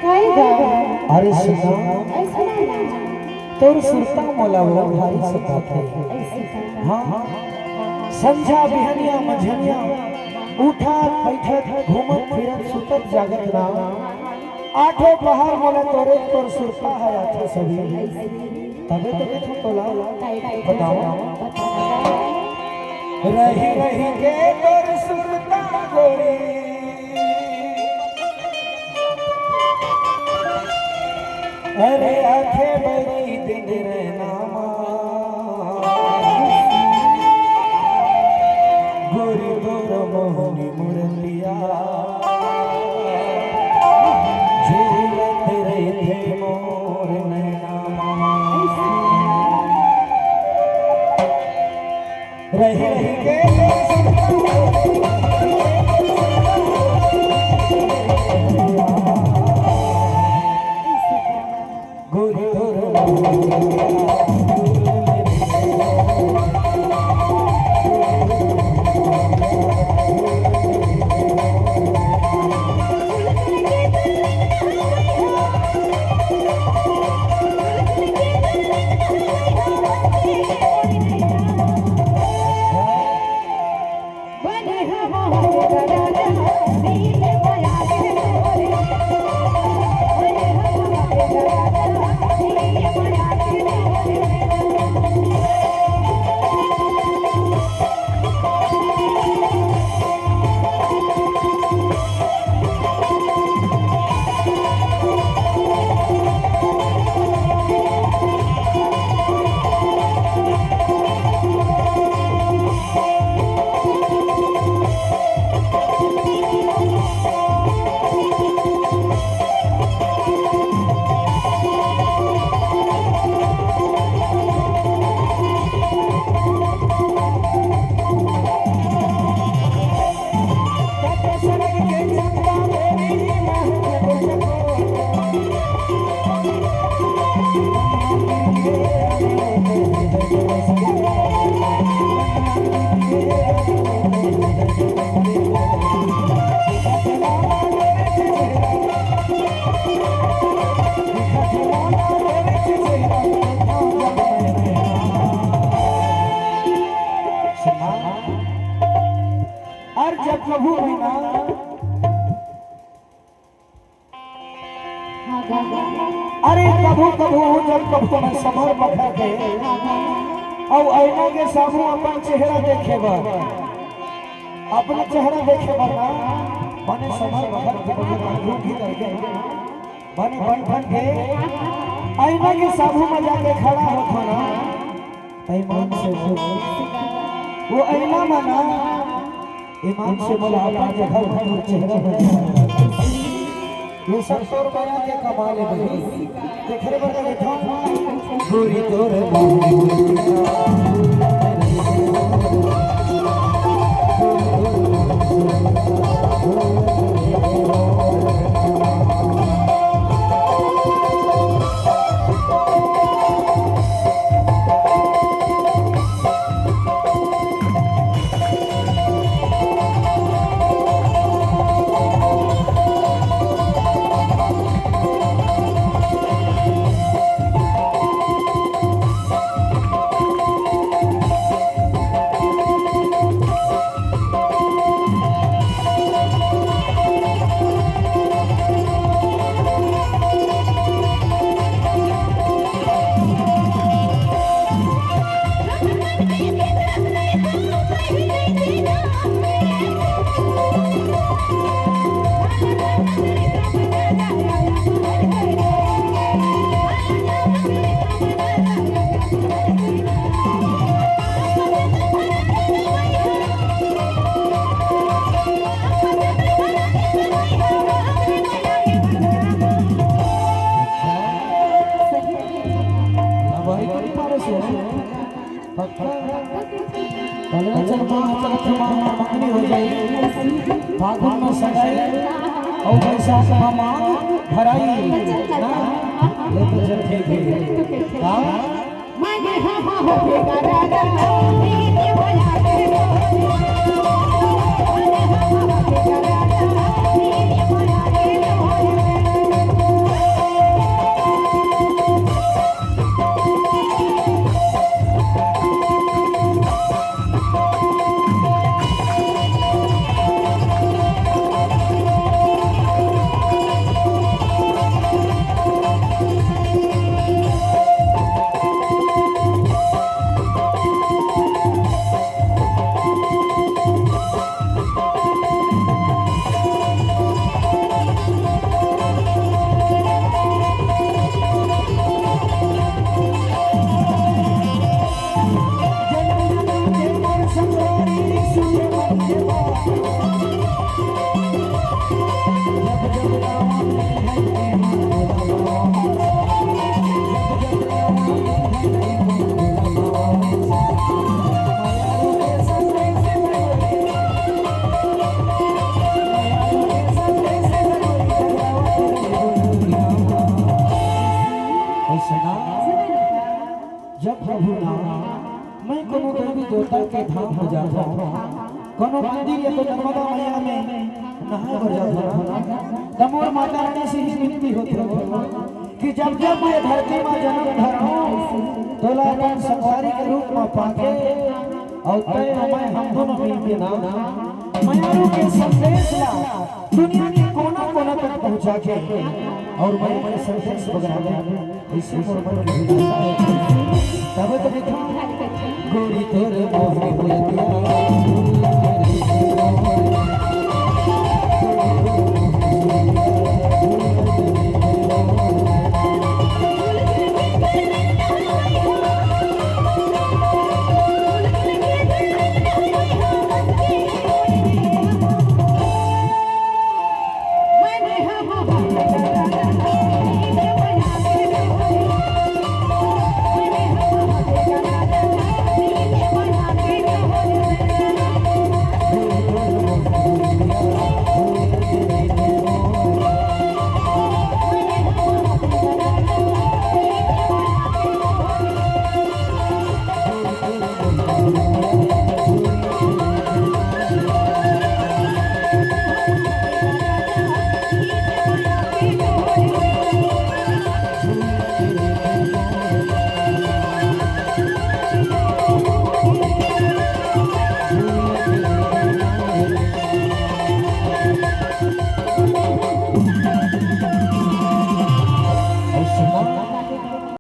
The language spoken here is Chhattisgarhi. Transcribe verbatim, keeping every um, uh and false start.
काहे गा? अरे सुना, ऐसे ना ना। तोर सुरता मोला वो भारी सताथे। ऐसे का? हाँ, संझा बिहनिया मझनिया, उठत बैठत, घूमत फिरत, सुतत जागत ना, आठों पहर मोला तोरे तोर सुरता ह आथे सभी। तबे तो कथों तोला। बताओ। रही रही के तोर सुरता गोरी। अरे आथे बरी दिन रैना मा। गोरी तोर मोहनी मुरतिया। झूलत रहिथे मोर नैना मा। रही रही के गोरी तोर अरे जब कभू मैं ना, अरे कभू कभू, जब कभू मैं समर बखर के अउ आईना के सामू अपन चेहरा देखे बर, अपन चेहरा देखे बर ना, बने समर बखर के बने बंदूक ही करके, बने बंठन के आईना के सामू में जाके खड़ा होथों ना, त ईमान से बोल। वो आईना में ना, ईमान से बोल, आप आज घर तोर चेहरा बन जाए। ये सब तोर माया के कमाल हे भाई। तेखरे बर देखो, गोरी तोर पहले चल माँ, चल माँ, मंगनी हो जाई। फागुन में सगाई, और बैसाख में माँ भराई। हाँ, ये तो चल ठीक है। हाँ? कोनो मंदिर या तो नर्मदा मैया में नहाए बर जात होना, त मोर माता रानी से ही विनती होत हो कि जब जब मैं धरती में जन्म धरहूं, तोला अपन संगवारी के रूप में पाके अउ तय अउ मैं हम दोनों मिलके ना मयारू के संदेश ला दुनिया के कोना कोना तक पहुंचा के अउ मैं के संदेश बगरा दे। ऐसे मोर मन के भी तब तो देखो गोरी तोर मोहन बोल दिया।